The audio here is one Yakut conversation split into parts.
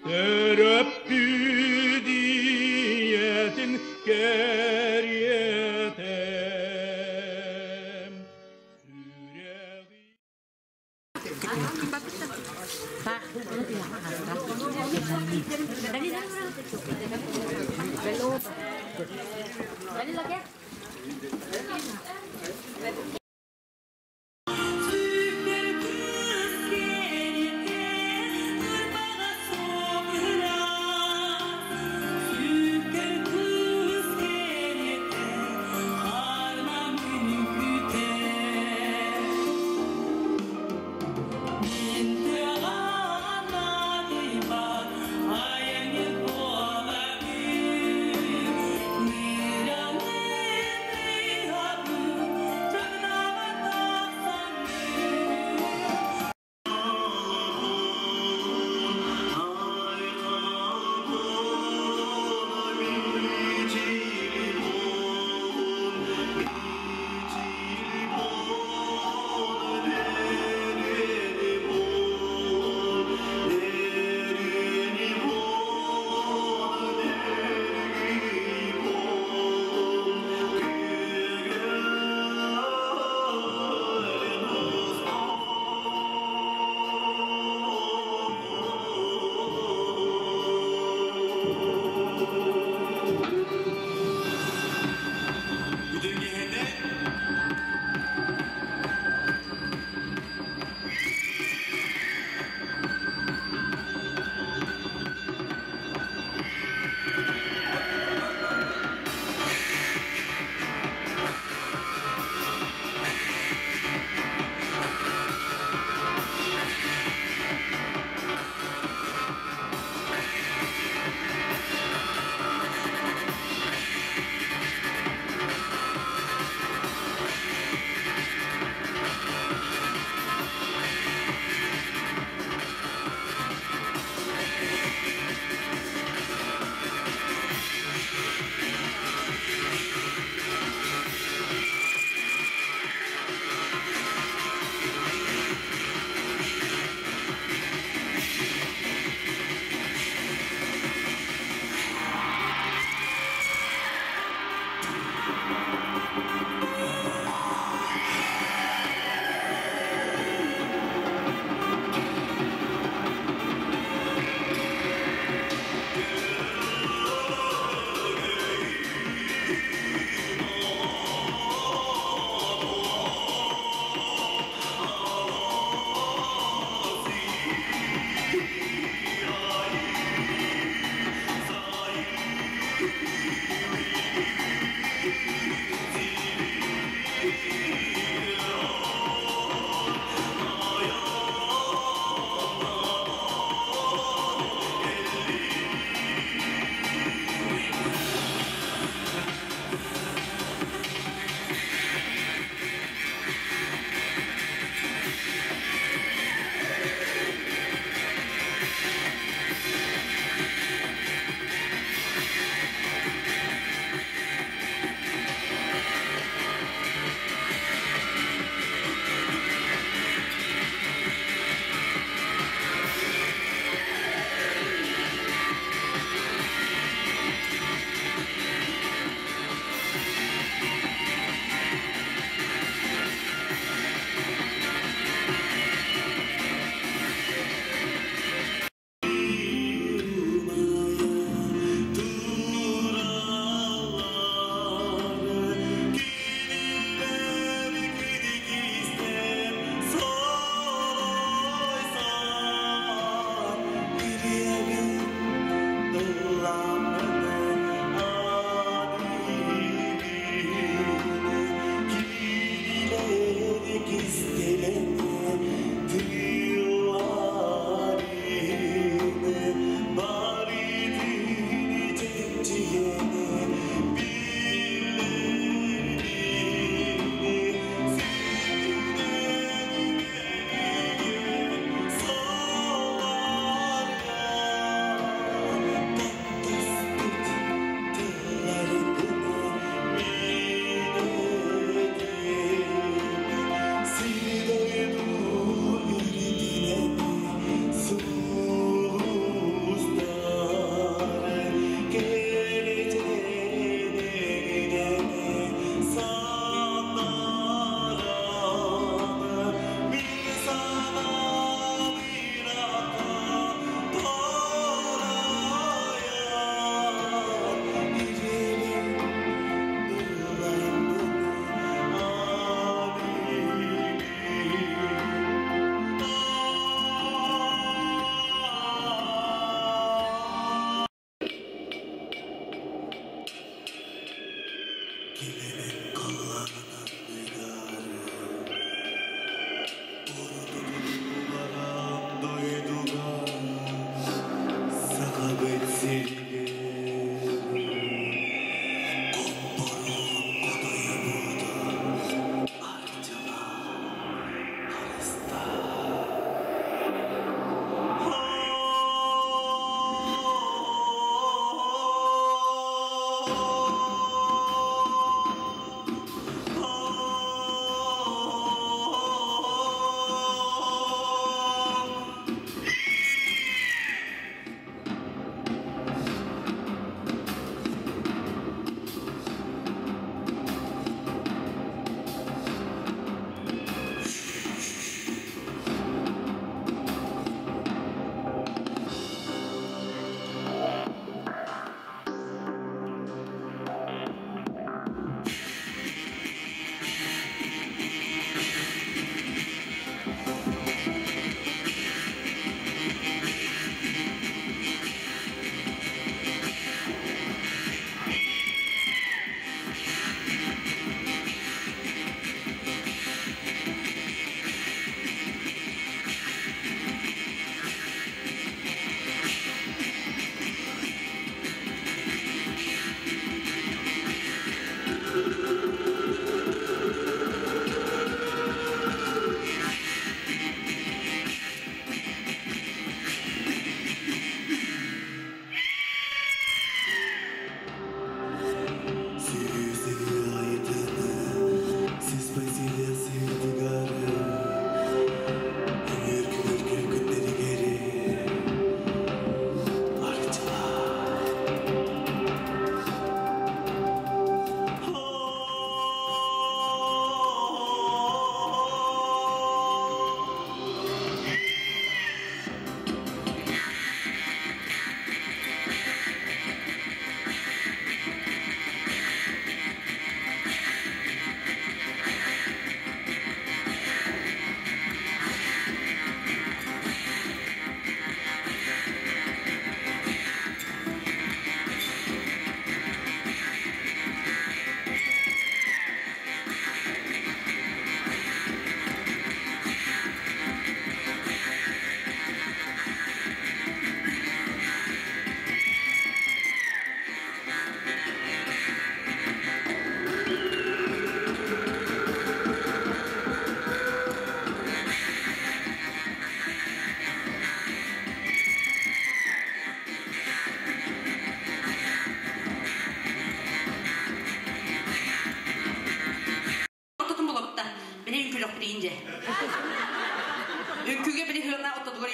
Төрөппүт ийэтин кэриэтэ.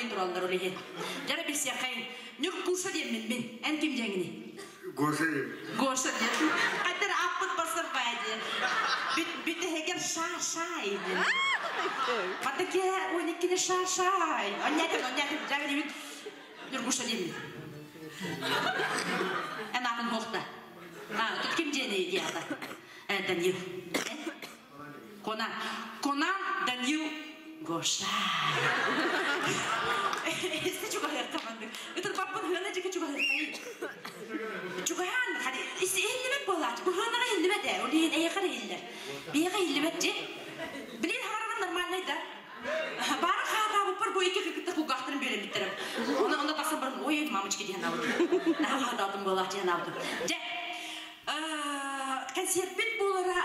диэн тураллар ол иһин. Дьара билсиэххэйин. Ньургуша диэммин мин. Эн ким диэҥиний? Гоша диэн. Гоша диэн. Хайтар ааппыт барсар баа диэн. Бүтэһигэр ша-шай диэн. Хатаке он иккини ша-шай. Оннятын, оннятын. Дьэ билибит Ньургуша диэммин. Эн аатын хуохта. А, тут ким диэний диэхта. Э, Данил. Конан. Конан Данил Гоша. Эсте чугаһыахха маннык. Ытырбаппын хыана дьики чугаһыаххайын. Чугаһаан, хadi иһиллибэт буолааччы. Бу хыанаҕа иһиллибэт ээ. Ол иһин эйиэхэ эрэ иһиллэр. Биһиэхэ иһиллибэт дьи. Билин хараҕын нормальный да. Бары хаатаабыппар бу икки кытта кулгаахтарын биэрэммиттэрим. Оны онно тахсан баран, ой, мамочки диэн аабытым. Наһаа хаатаатым буолаах диэн аабытым. Дьэ, Концертпит буолара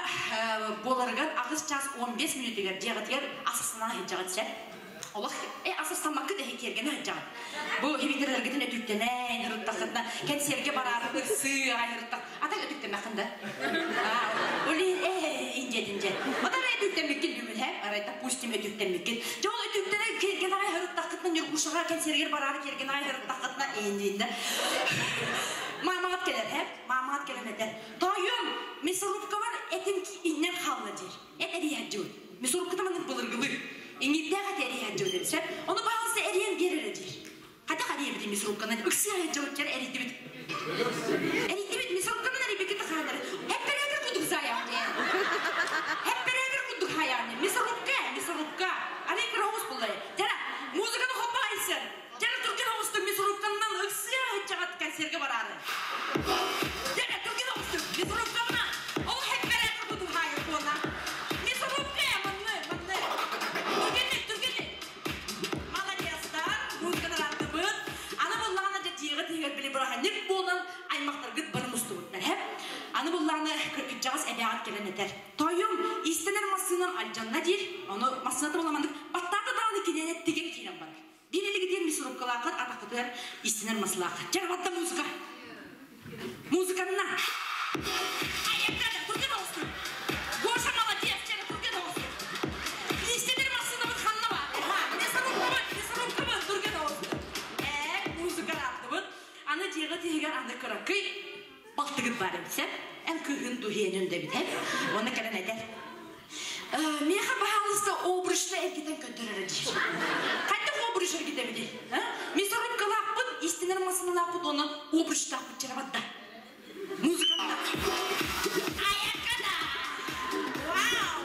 буоларыгар 8 час 15 мүнүүтүгэр дьиэҕитигэр асасына сылдьаҕыт сэр. Олох э асастаммаккыт эһи киэргэнэ сылдьаҕыт. Бу хибитерлэргитин өтүктэнэн ырыттаххытына кэнсиэргэ бараары ырсыы аҕай ырыттах. Ата өтүктэмэххин да. Ол иһин э индиэтин дьэ. Отар өтүктэммиккин бүгүн һэ арай допустим өтүктэммиккин. Дьэ ол өтүктэнэн киэргэн аҕай ырыттаххытына Ньургушаҕа кэнсиэргэр бараары киэргэн аҕай ырыттаххытына индииннэ. Маамаҕыт кэлэр һэ. Маамаат кэлэн этэр, Тоойуом, мясорубкабар этим иннэн хаалла диир. Эт эрийээччибит. Мясорубката маннык былыргылыы. Иҥиирдээх эти эрийээччибит эбит сөп. Ону пожалуйста эрийэн биэр эрэ диир. Хайдах эрийэбитий мясорубканан? Ыксыы эрийээччибит эрийдибит. Эрийдибит мясорубканан эрийбиккит хаанар. Хэппэрээтэр курдук заявне. Хэппэрээтэр курдук хаявне. Мясорубка, мясорубка. Арай кыра оҕус буллай. Дьара, музыканы хоппайсың. Дьэ, түргэн оҕустук мясорубканан ыксыа сылдьаҕыт консервгэ бараары. Дьэ, түргэн оҕустук мясорубканан ол хэппэрээкэ кутуһаайы буола. Мясорубка манны, манны. Түргэнник, түргэнник. Молодецтар, музыканы аттыбыт. Аны буллаҕына дьэ дьиэҕит иһигэр били быраханньык буолан аймахтаргыт бары мустубуттар, һэп. Аны буллаҕына кыргыдьаҕас эбээҕит кэлэн этэр. Тойум, иистэнэр массыынам алдьанна диир. Ону массыыната буоламаннык баттаата даҕаны киниэнэ тигэн киирэн барар. Биир илигитин мясорубкалааххыт атаххытыгар истинэр маслааххыт. Дьэ, батта музыка. Музыканна. Айаккада, турган оҕустун. Гоша молодец, дьэ, турган оҕустун. Истинэр массыынабыт ханна бар? Мясорубкабыт, мясорубкабыт, турган оҕустун. Ээ, музыка ааттыбыт. Аны дьиэҕит иһигэр аны кыракый балтыгыт бар эбит, сеп. Эн кыыһын дуһиэнин дэбит, Оны кэлэн этэр. Миэхэ, пожалуйста, обручта эргитэн көрдөрөрө диир. Хайдах обруч эргитэбитий? Мясорубкалаахпыт, истинэр массыыналаахпыт уонна обручтаахпыт чарабатта. Музыканта. Айаккада! Вау!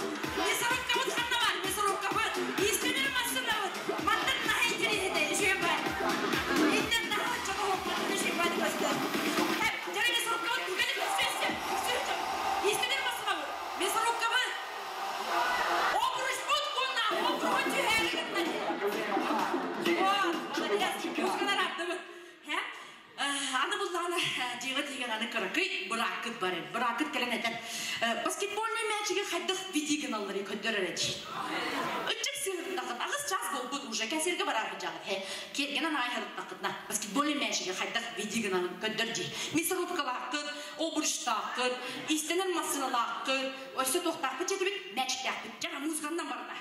Мясорубкабыт ханна бар? Мясорубкабыт! Истинэр массыынабыт! Мантан наһаа интэриэһинэй, үчүгэй баар. Иннэн наһаа чоҕоһуоппут, үчүгэй баар көстөр. Дьэ, мясорубкабыт түргэнник үксүөссө, үксүөссө. Истинэр массыынабыт! Мясорубкабыт! Обручпут уонна обруһу түһээри гынна Молодец, музыкалар ардыбыт. Аны буллаҕына дьиэҕэ тиийэн аны кыракый бырааккыт бар Бырааккыт кэлэн этэр баскетбольный мячиги хайдах види гыналларый көрдөр эрэ дии. Ыччык сыһыттахыт аҕыс час буолбут уже кэнсиэргэ бараар дьаҕыт хэ киэргэнэн аай харыттаххытына баскетбольный мячиги хайдах види гыналын көрдөр дии. Мясорубкалааххыт, обручтааххыт, иистэнэр массыыналааххыт, Өссө туохтаахпыт дьиэтибит мээчиктээхпит. Дьэ, музыканнан барда.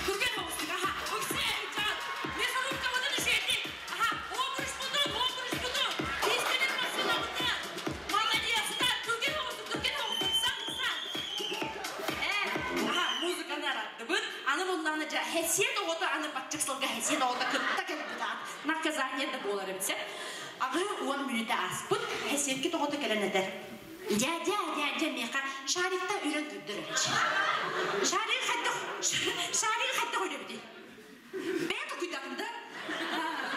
Түргэн оҕустук, аха. Уксэ, чаат. Мясорубкабытын үшүөтик. Аха, обручпутун, обручпутун. Иистэнэр массыынабытын. Молодецтар, түргэн оҕустук, түргэн оҕустук. Сан, сан. Э, аха, музыканы араттыбыт. Аны буллаҕына дьэ, хэсиэт оҕото аны баччык сылга хэсиэт оҕото кытта кэлбит аат. Наказание да буолар эбит Аҕыы уон мүнүүтэ ааспыт, хэсиэккит оҕото кэлэн этэр. Дядя, дядя, миэхэ шарикта үрэн көрдөрөччү. Шарик хайдах, шарик хайдах үрөбүтүй? Бэйэ токуйдатын да?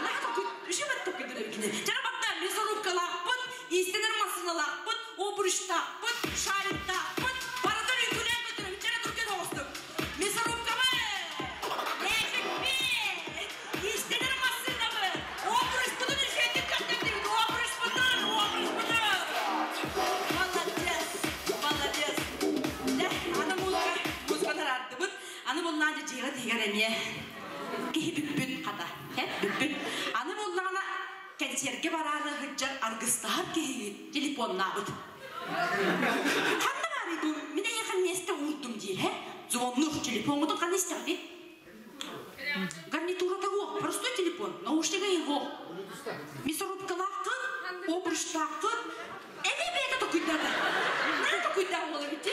Наһаа токуй, үшүмэт токуйдун эбикини. Дьара батта мясорубкалаахпыт, иистэнэр массыыналаахпыт, обручтаахпыт, шариктаахпыт, барытын үҥкүлээн көтөрөбүт. Дьара түргэн оҕустук. Мясорубкабы! Мээчикпит! Иистэнэр массыынабы! Обручпутун үчүгэйдик көрдөрдүбүт! Обручпутун! Обручпутун! Молодец! Молодец! Дьэ, аны музыка, музыка тараардыбыт. Аны буллаан дьэ дьиэҕэ тиһигэр эмиэ киһи бүппүт хата. Һэ, бүппүт. Аны буллаҕына кэнсиэргэ бараары сылдьар аргыстаһар киһигит телефоннаабыт. Ханна баарый бу? Мин эйиэхэ миэстэ уурдум диир, һэ? Звоннур телефоҥҥутун ханна истэҕитий? Наушнига его. Мясорубкалааххын, обруштааххын, эмиэ бэйэтэ токуйдаата. Наа токуйдаах буола бити.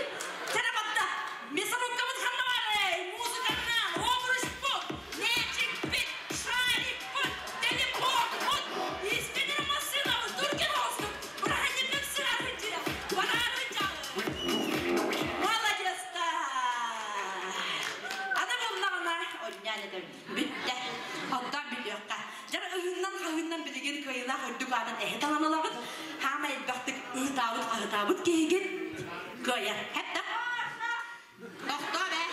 Кэрэ батта. Мясорубкабыт ханна баарай? Музыканан, обручпут, мээчикпит, шарикпыт, телепортпут, испенер массыынабыт, түргэн оҕустук. Быраханньыккын сыһаргын дьиэ, барааргын дьаҕы. Молодецтар! Аны буллаҕына, онньаан этэбин. Бүттэ. Онтон бүтүөххэ. Дьэ, ыһыыннан-хаһыыннан билигин кыайыылаах үрдүк аатын эһи талан ылаҕыт. Хаамай элбэхтик ыһытаабыт-хаһытаабыт киһигин кыайар. Хэп да? Тохтоо бээ.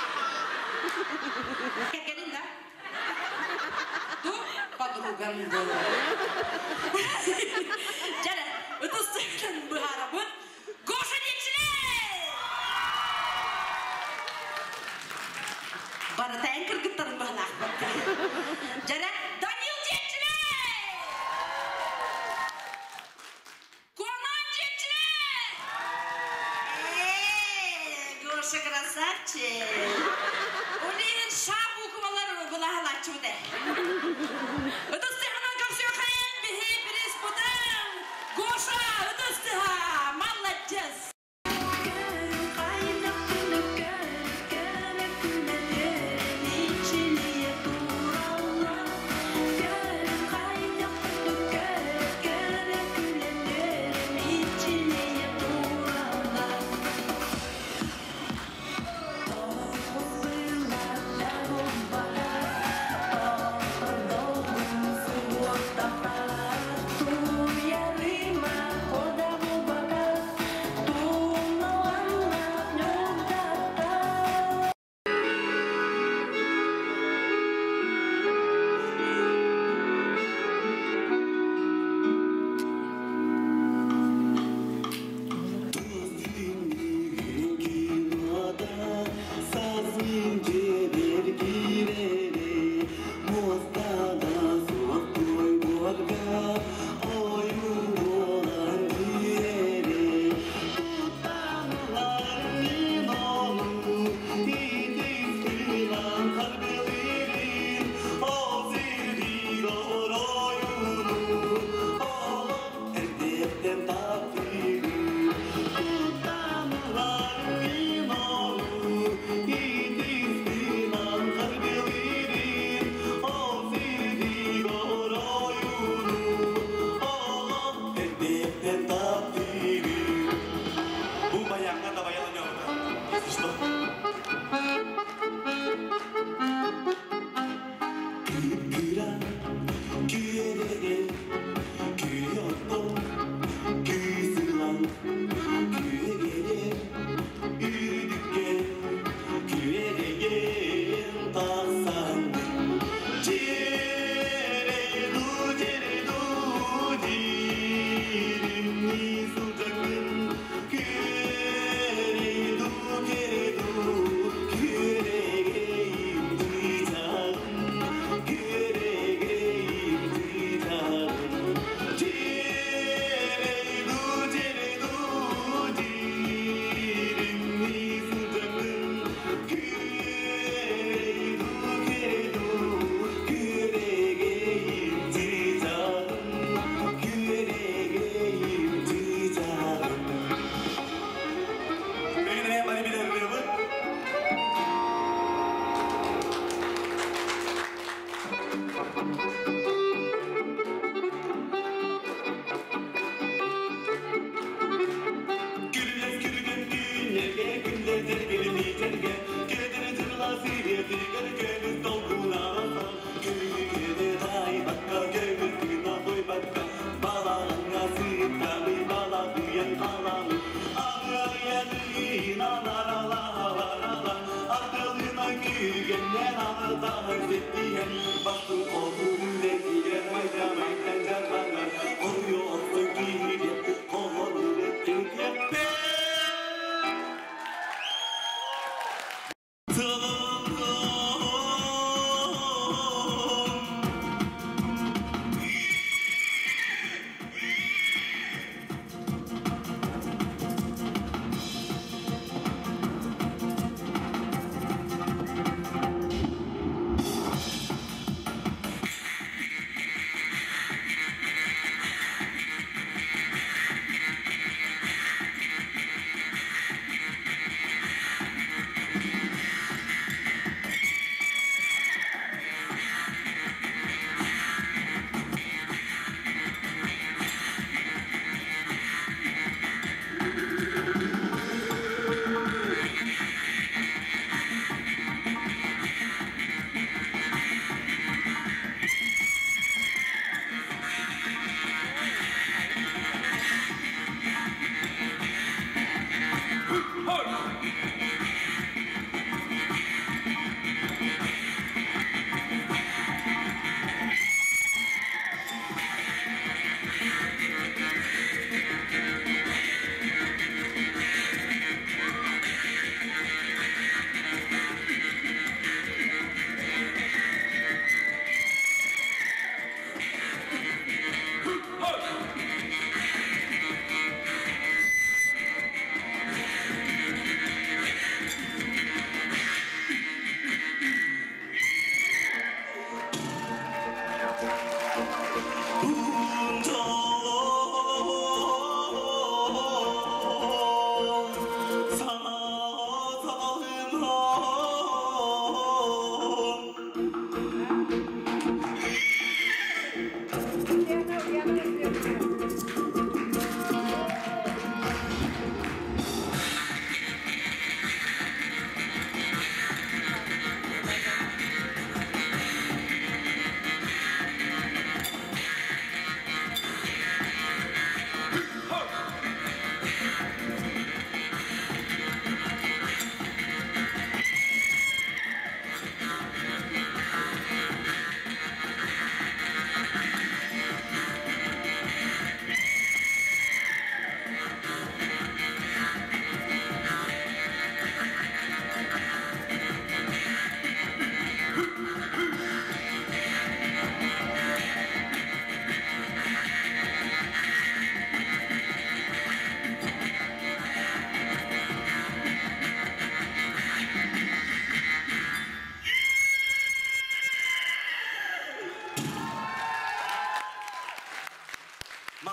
Кэргэнин да? Ту подругам буолар. Дьэ, ытыс быһаарабыт. Гоша диэччилэр! Барыта эн кыргыттарын быһалаахпыт. Дьэрэ, Данил диэччилэр! Куонан диэччилэр! Ээ, Гоша красавчик! Олиһин ша буквалар былаһалааччыбыт ээ. Ытыс тыһынан көрсүөххэйин биһи приспутын! Гоша, ытыс тыһа! Молодец!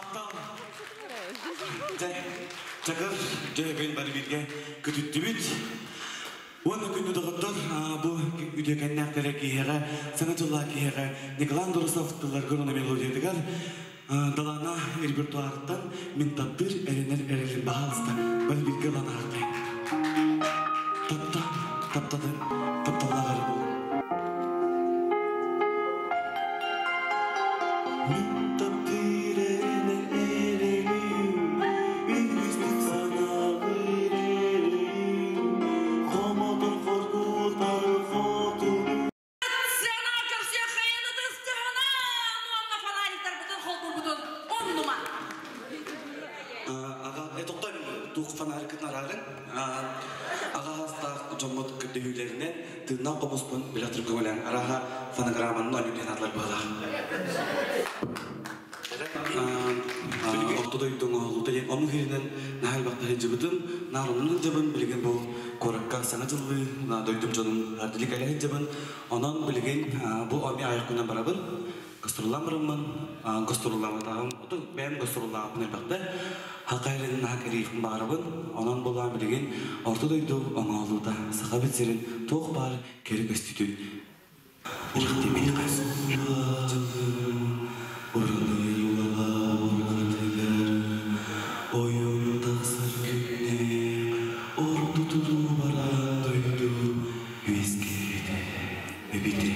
Махтал. Дьэ, Чакыр дьөһөгөйүн бары бииргэ көтүттүбүт. Уонна күндү доҕоттор, бу үтүөкэннээхтэрэ киһиэхэ, саҥа дьыллаах киһиэхэ Николай Андросов тылларгар уонна мелодиятыгар Далана репертуарыттан мин таптыыр эрэнэр эрэлим баһаалыста бары бииргэ ылан аахтайын. Тапта, таптатын, тапталлаах эрэ буолун. Мин таптыыр эрэнэр эрэлим, үгүстүк санаалыыр эрэйим, хомотор хоргутар хотунум. Сцена көрсүөххэйин ытыстыһынан уонна фонарьтарбытын холбуурбутун умнума. Аҕа, тохтон туох фонарикытын араарыҥ. Аҕа саастаах дьоммут көрдөһүүлэринэн тыыннаах хомуспун билэ тургумалаан арааһа фонограмманан оонньуу диэн аатылар быһалаах. Орто дойду оҥоһуллуута диэн омук иһинэн наһаа элбэхтэ сылдьыбытым, наар оннун сылдьабын, билигин бу куоракка саҥа дьыллыы дойдум дьонун ардылык элэ сылдьабын. Онон билигин бу оми аҕыйах күнэн барабын. Гастроллаан бараммын, гастроллаабатаҕым, оту бэйэм гастроллаабыппын элбэхтэ. Хакайрын наһаа кэриэхпин баҕарабын. Онон булаан билигин Орто дойду оҥоһуллуута Сахабыт сирин туох баар кэрэ көстүүтүн Ойуун тахсар күннээх орто туруу бараан дойду үөскээбитэ эбитэ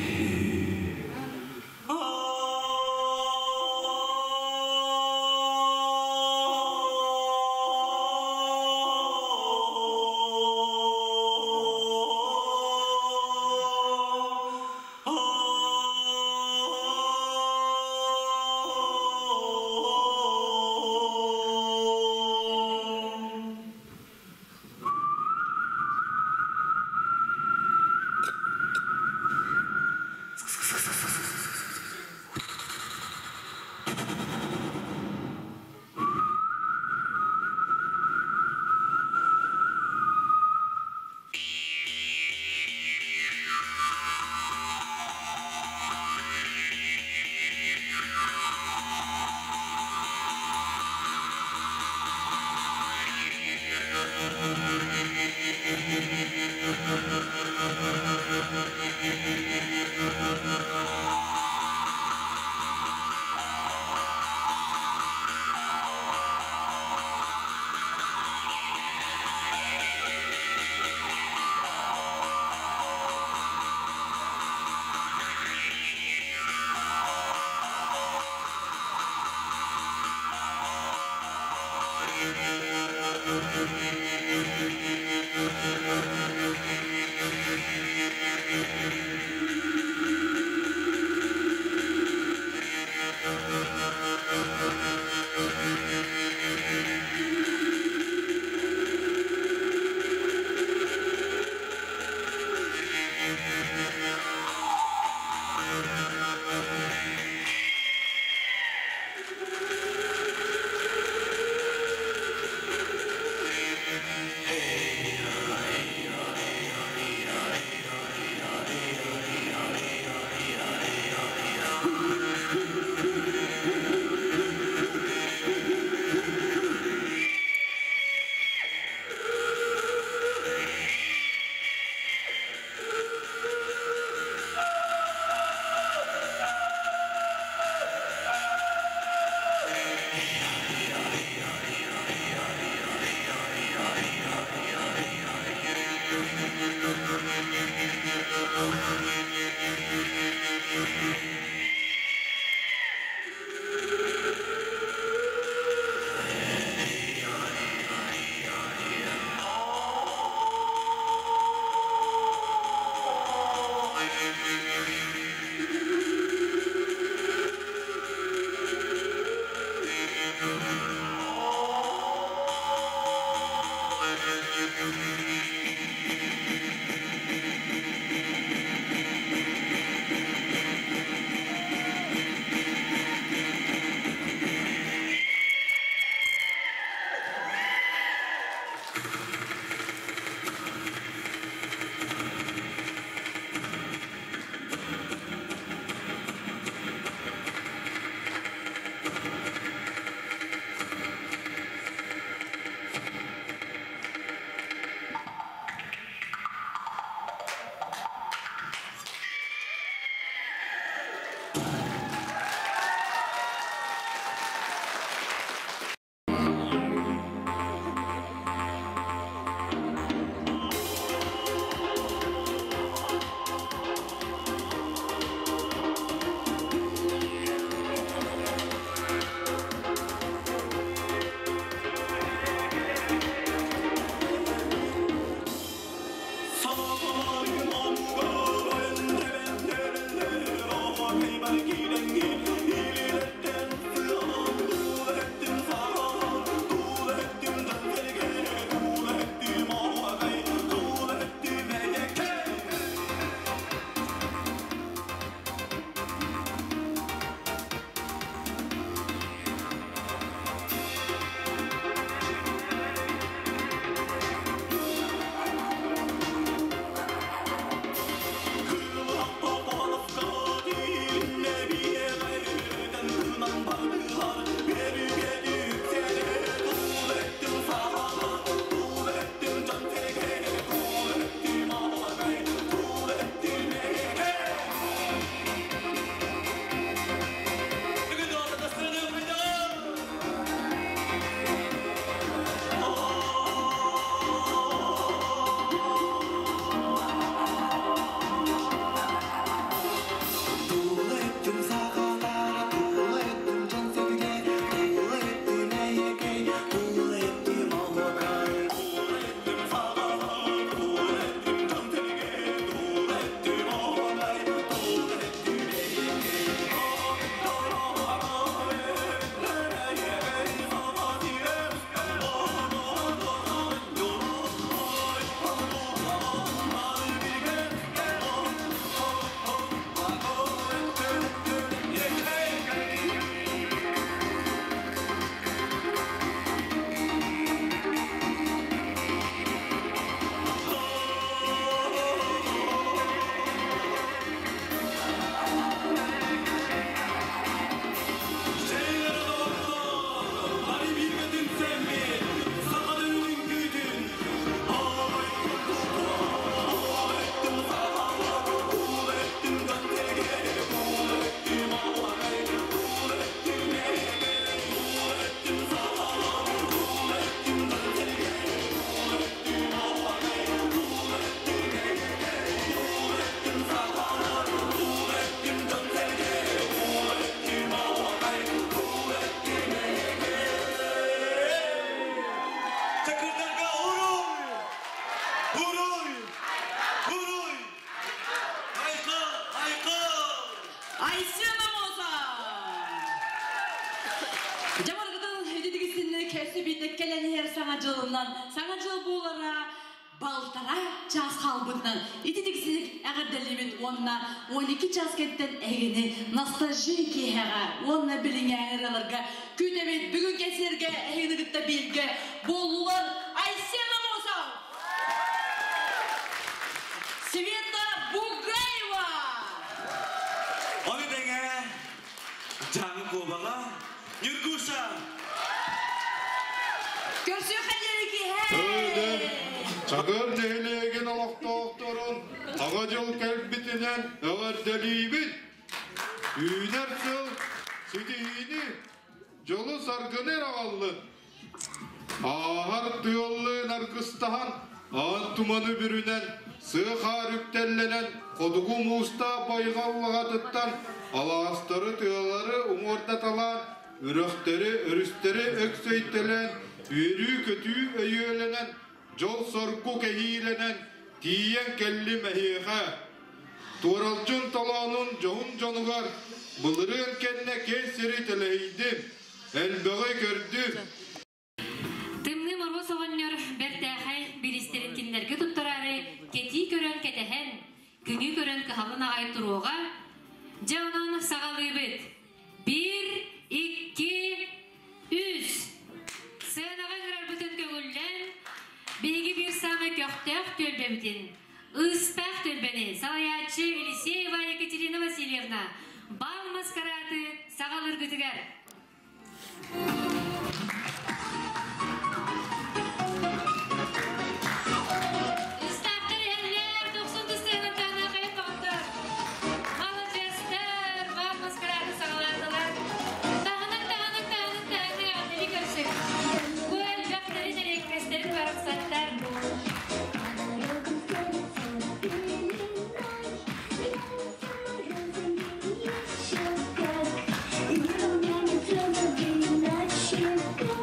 Иначе как?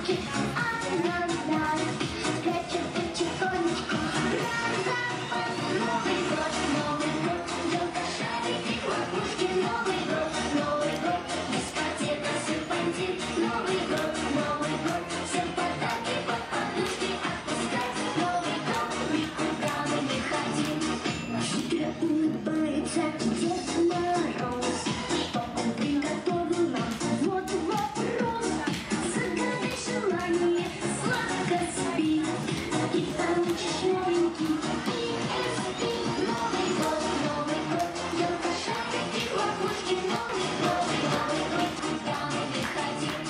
Елочки, ай-яй-яй, прячем потихонечку про запас. Новый год, Новый год, елка, шарики, хлопушки, Новый год, Новый год, дискотека, серпантин, Новый год, Новый год, всем подарки под подушки отпускать, Новый год, никуда мы не хотим. Хитро улыбается Дед Мороз, что он приготовил нам? Вот вопрос. Загадай желание, сладко спи, и получишь новенький PSP. Новый год, Новый год, елка, шарики, хлопушки, Новый год, Новый год, куда мы не хотим.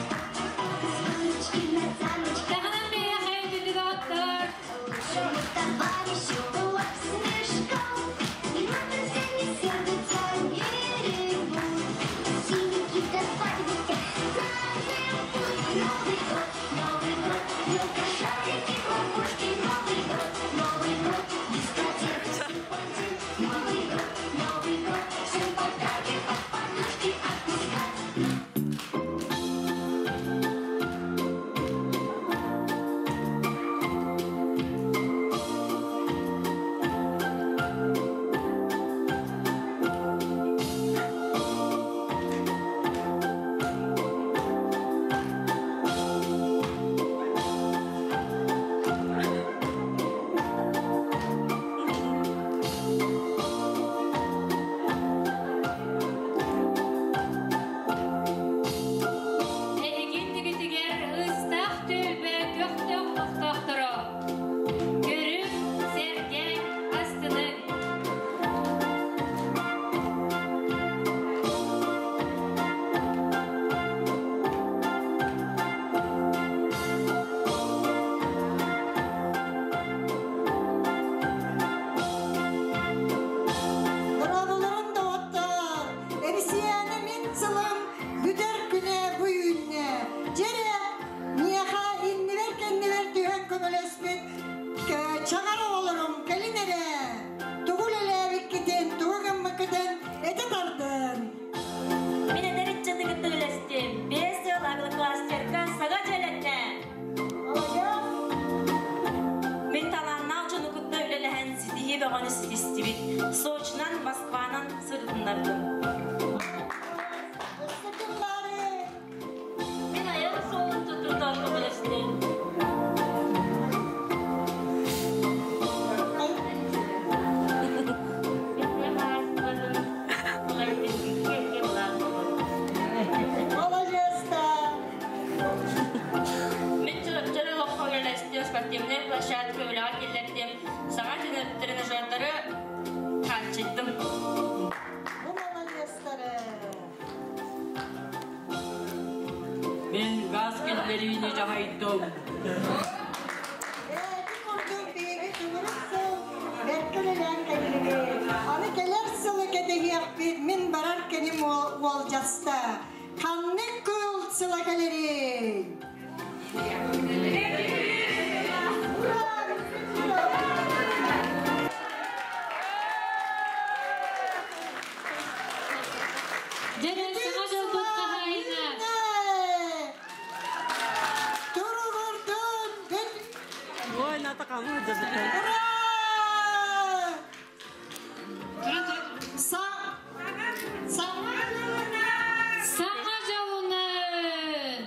Звоночки на замочках. Таһынан биһиэхэ күндү Лучшему товарищу кулак с мешком. На друзья не сердятся, не ревут. Синенький до свадьбы всех заживут. Новый год, Новый год, елка, шарики, хлопушки. Новый год, Новый год, дискотека, серпантин. Новый год, Новый год, всем подарки под подушки отпускать. Эһигин тигитигэр ыстаах түөлбэ көхтөөх олохтоохторо. Көрүҥ, сэргээҥ, астыныҥ. Дорооболорун доҕоттоор! Эбисийээнэ мин сылым бүтэр күнэ бу үүннэ. Дьэрэ, миэхэ иннибэр-кэннибэр түһэн көмөлөспүт чаҕар оҕолорум кэлин эрэ. Тугу үлэлээбиккитин, тугу гыммыккытын этэ тардын. Мин эдэр ыччаты кытта үлэстим. 5 сыл агрокластерга саҥа дьиэлэннэ. Молодец! Мин талааннаах дьону кытта үлэлэһэн ситиһии бөҕөнү ситистибит. Сочинан, Москванан сырытыннардым. Өссө ким баарый? Мин айан суолун тутурдар көмөлөстүм. Молодец-то! Мин чыры лоххо үлэлэстим, спортивнай площадка үлэҕэ киллэрдим, саҥа тренажердары хааччыйдым. Бу молодецтары! Мин газ киллэриини дьаһайдым. Ити курдук биһиги төгүрүк сыл бэркэ үлэлээн кэллибит. Аны кэлэр сылы кэтэһиэхпит, мин барар кэним уолдьаста. Ханнык кыл сыла кэлэрий? Ура! Дьэ, саҥа дьылбыт хаһаайына. Туругурдун! Ой, натакамы Ура! Са... Са... Саҥа дьолунан!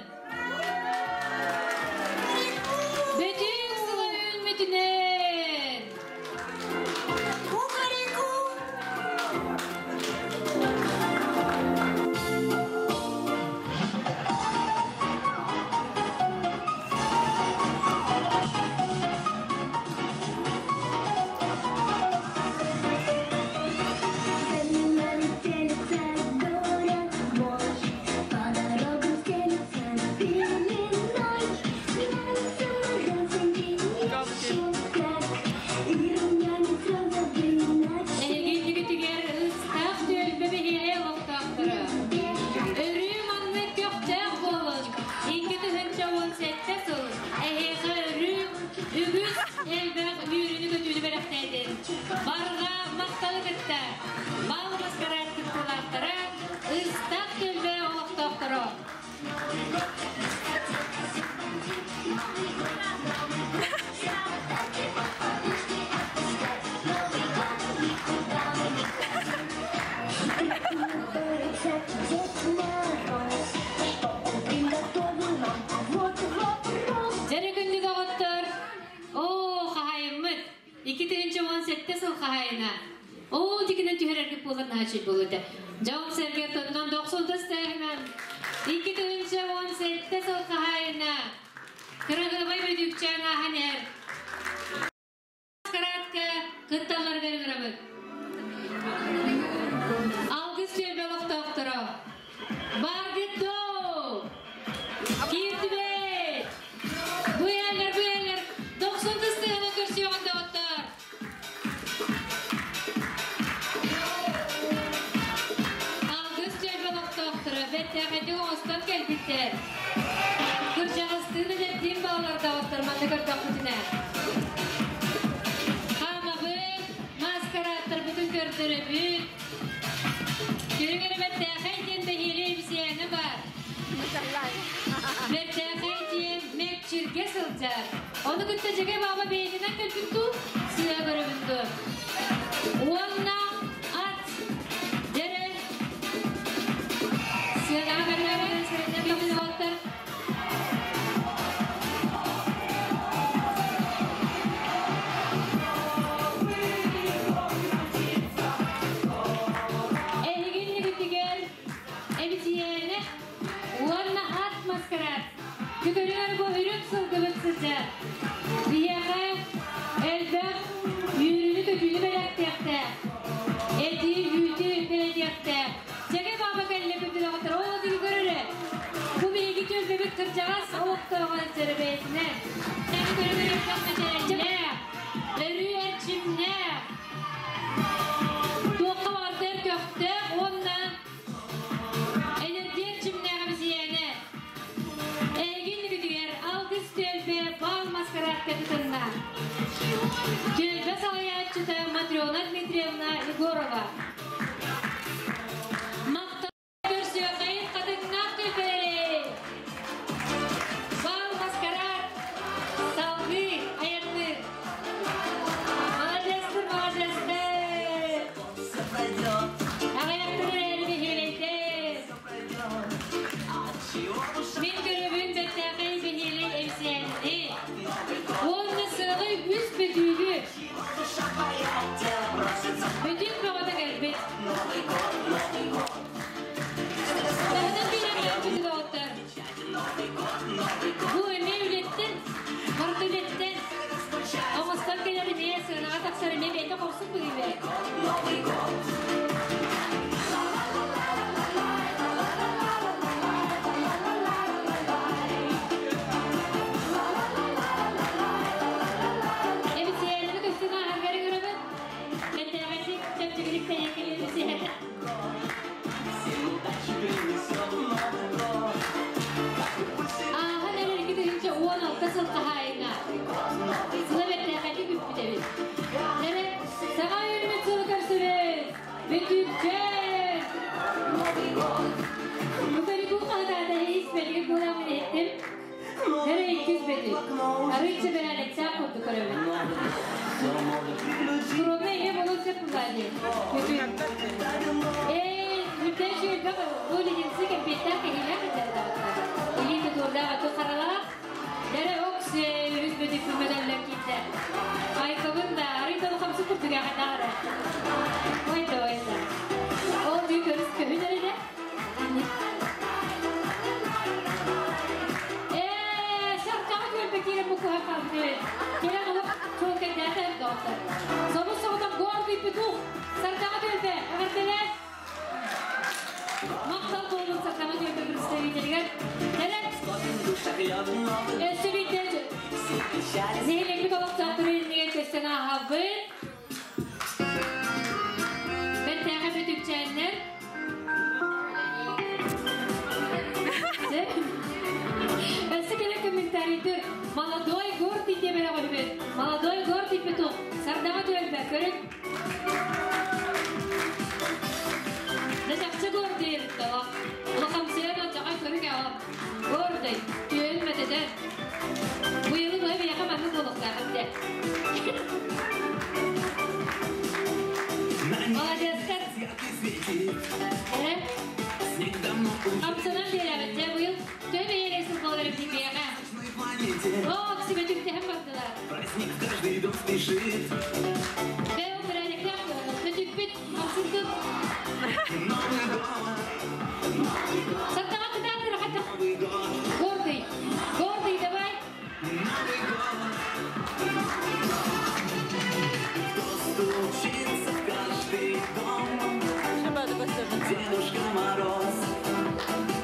Бүтүн сылы үүммүтүнэн! Кукареку! Дьэрэ күндү доҕоттор, оо, хаһаайыммыт, 2017 сыл хаһаайына. Оо, дикинен түһэрэргит буолар наһаа үчүгэй буолуо этэ. Дьон-сэргэ тоннон дохсун тастааһынан 2017 сыл хаһаайына. Кырагыабай бөдүүкчээн ааһан иһэр. Маскарадка кытталларыгар ыҥырабыт. Алгыс түөлбэ олохтоохторо. Баргыт доо! Киирдибит! Бу иһэллэр, бу иһэллэр! Дохсун тыстыгынан көрсүөҕүн доҕоттор! Алгыс түөлбэ олохтоохторо бэртээхэйдик оҥостон кэлбиттэр. Кырдьаҕастыын эдэрдиин баалар доҕоттор манна көрдөхпүтүнэ. Хаамабыт, маскарааттарбытын көрдөрөбүт. Көрүҥ эрэ бэртээхэй диэн бэһиэлэй эбисийээнэ баар. Бэртээхэй диэн мэкчиргэ сылдьар. Ону кытта Дьэгэ баба бэйэтинэн кэлбит дуу, сыа көрөбүн дуо? Уонна ат дьэрэ сыанаҕа бэртээхэй сэрэннэр тахсыбаттар. Эһигин нүгүтүгэр эбитийээнэ уонна ат маскарад Күтүрүөр бу үрүҥ сылгыбыт сылдьар. Биһиэхэ элбэх үөрүүнү-көтүүнү бэлэхтиэхтээх. Эти, үүтү бэлэтиэхтээх. Дьэгэ баба кэллэ күндүлэҕиттэр ол диги көрөрө. Бу биһиги түөлбэбит кырдьаҕас олохтооҕо сылдьара бэйэтинэн. Көрө-көрө мэтээллээх, өрүү эрчимнээх, туохха баҕардар көхтөөх уонна Энергия эрчимнээх эбисийээнэ эһигин үгүтүгэр Алгыс түөлбэ баал маскарадка кытынна. Түөлбэ салайааччыта Матрена Дмитриевна Егорова. Махтал көрсүөххэйин хатыҥнаах түөлбэлэри! Баал маскарад салгыы айанныыр. Маладьыастар, маладьыастар! Аҕыйахтар эрээри бэһиэлэйдэр. Мин көрөбүн бэртээхэй бэһиэлэй эбисээнни. Уонна сыалай үс бөтүүгү. Бөтүүк бөҕөтө кэлбит. Таһынан биирэн кэлбит доҕоттор. Бу эмиэ үлэттэн, барыта үлэттэн. Оҥостон кэлэр эмиэ сыанаҕа тахсар эмиэ бэйэтэ хорсун быһыы. Эбисиэрини көстөн ааһаргар ыҥырабын. Бэртээхэтик, чэпчэкитик тэйэн кэлиэн эбисиэрэ. Ааһан эрэр 2016 сыл хаһаайына. Сыла бэртээхэйдик бүппүт эбит. Эрэ саҥа үүммүт сылы көрсөбүт. Бүтүкчэн! Букарику хаһытаата ис бэлигэ буоламмын иһиттим. Эрэ иккис бөтүк. Арыычча бэрээдэктээх курдук көрөбүн. Скромный эмиэ буолуон сөп буолаа дии. Бүтүн. Ээ, бүтэн сүүрбэх бу леденцы кэмпиэттээх кэһиилээх этэр Илии тутуурдаах аты харалаах. Дэрэ окс үс бөтүк көмөдөллөр киирдэ. Айкабын да арый да хамсы курдук эҕэтаара. Ой да ой да. Ол дүү көрүс көһүн эрэ. Ээ, сардаҕа түөлбэ киирэн буккуһан хаалбыт. Кэлэн олох чуолкайдаата доҕоттор. Собус соҕотох гордый петух Сардаҕа түөлбэ эҕэрдэлээн махтал буолун Сардаҕа түөлбэ представителигэр. Кэлэн өссө биирдэ нэһилиэкпит олохтоохтору иннигэр көстөн ааһабыт. Бэртээхэй бөтүкчээннэр. Өссө кэлэн комментарийды «Молодой гордый» диэбэрэ көрүбүт. «Молодой гордый петух» Сардаҥа түөлбэ көрүн. Да чахчы гордый эбит тоҕо. Улахамсыйан оччоҕо көрүк эҕо. Гордый, түөн мэтэтэ. Быйылы быһа биһиэхэ маннык буолуохтаах этэ. Молодецтар. Эрэ. Хамсанан биэрэбит. Дьэ быйыл төһө бэйэлэй сыл буолар эбит биһиэхэ. Ок, сибетүктеһэн бардылар. Праздник в каждый дом спешит. Бэ ол бирээдэктээх бөтүүкпүт ахсынтын. Новый год, Саттаҕа кытаатыр хата. Новый год, Гордый. Гордый, давай. Новый год. Кто стучится в каждый дом? Дедушка Мороз.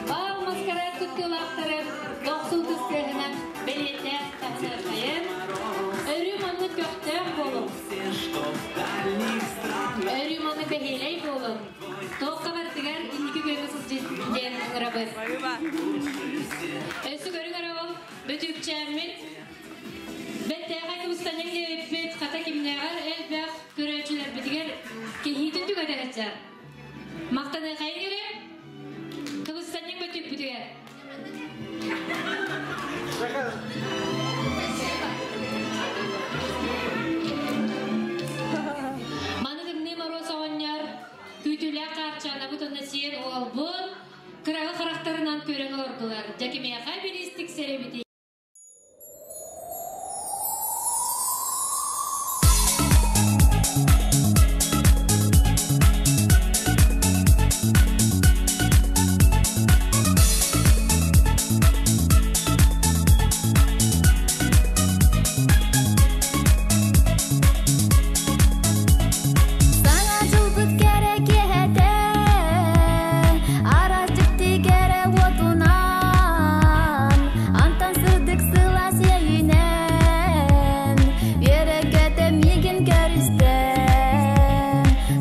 Бал маскарад кыттыылаахтарын дохсун ытыс тыаһынан бэлиэтээн тахсыаххайын. Өрүү маннык көхтөөх буолуҥ. Все, что в дальних странах. Өрүү маннык бэһиэлэй буолуҥ. Туохха барытыгар инники күөҥҥэ сылдьын диэн ыҥырабыт. Өссө көрүҥ эрэ ол бөтүүкчээммит бэттээхэй кыбыстанньаҥ диэбиппит хата кимнээҕэр элбэх көрөөччүлэрбитигэр кэһиитин түгэтэ сылдьар. Махтаныахайын эрэ кыбыстанньаҥ бөтүүкпүтүгэр. Маны Тымныы Моруос оҕонньор күүтүүлээх хаарчаанабыт уонна сиэн уолбут кыраҕы харахтарынан көрөн олордулар. Дьэ кимиэхэ бириис тиксэр эбитий? Саҥа дьылбыт кэрэ киэһэтэ, араас дьикти кэрэ уотунан, антан сырдык сылаас иэйиинэн, үөрэ-көтө миигин көрүстэ.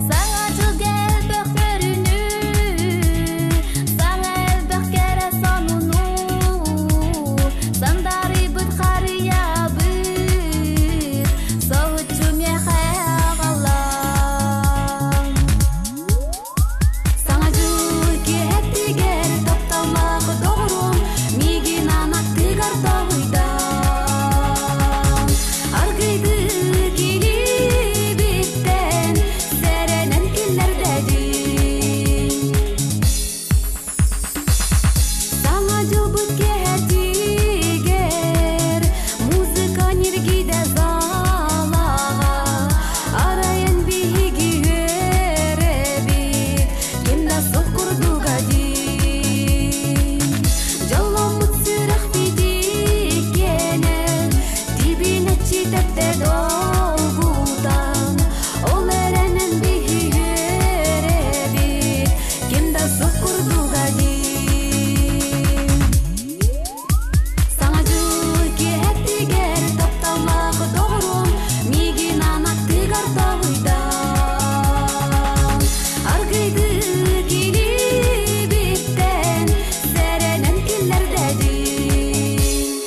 Саҥа дьылга элбэх үөрүүнү, саҥа элбэх кэрэ сонуну, сандарыйбыт харыйабыт, соһуччу миэхэ аҕалла. Саҥа дьыл киэһэтигэр тапталлаах доҕорум миигин анаттыгар тоһуйда. Аргыйдык илиибиттэн сэрэнэн киллэрдэ дии. Саҥа дьылбыт киэһэтигэр музыка ньиргийдэ залаҕа. Арайан биһиги үөрэбит, ким да суох курдуга дии. Дьолломмут сүрэхпит иккиэнэн, тибинэччи тэптэ долгутан. Ол эрэнэн биһи үөрэбит, ким да суох курдуга дии. Саҥа дьыл киэһэтигэр тапталлаах доҕорум миигин анаттыгар тоһуйда. Аргыйдык илиибиттэн сэрэнэн киллэрдэ дии.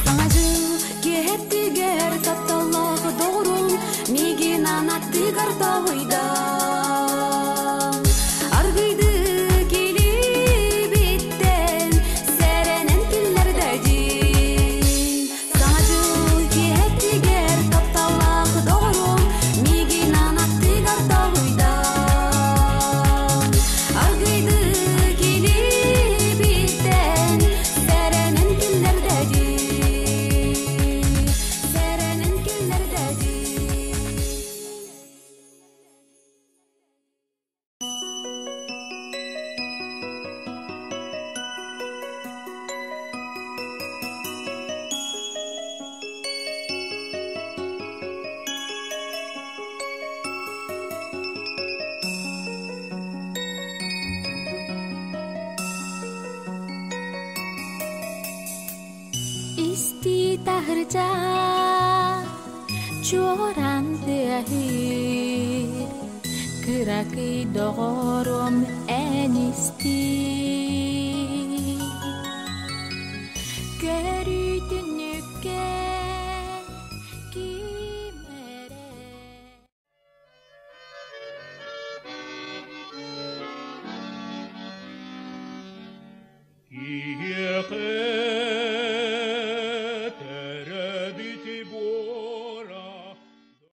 Саҥа дьыл киэһэтигэр тапталлаах доҕорум миигин анаттыгар тоһуйда. Аргыйдык илиибиттэн сэрэнэн киллэрдэ дии. Саҥа дьыл киэһэтигэр тапталлаах доҕорум миигин анаттыгар тоһуйда. Аргыйдык илиибиттэн сэрэнэн киллэрдэ дии. Сэрэнэн киллэрдэ дии. Исти таһырдьа чуоран тыаһыыр, кыракый доҕорум эн истиий. Көрүүтүн Бог.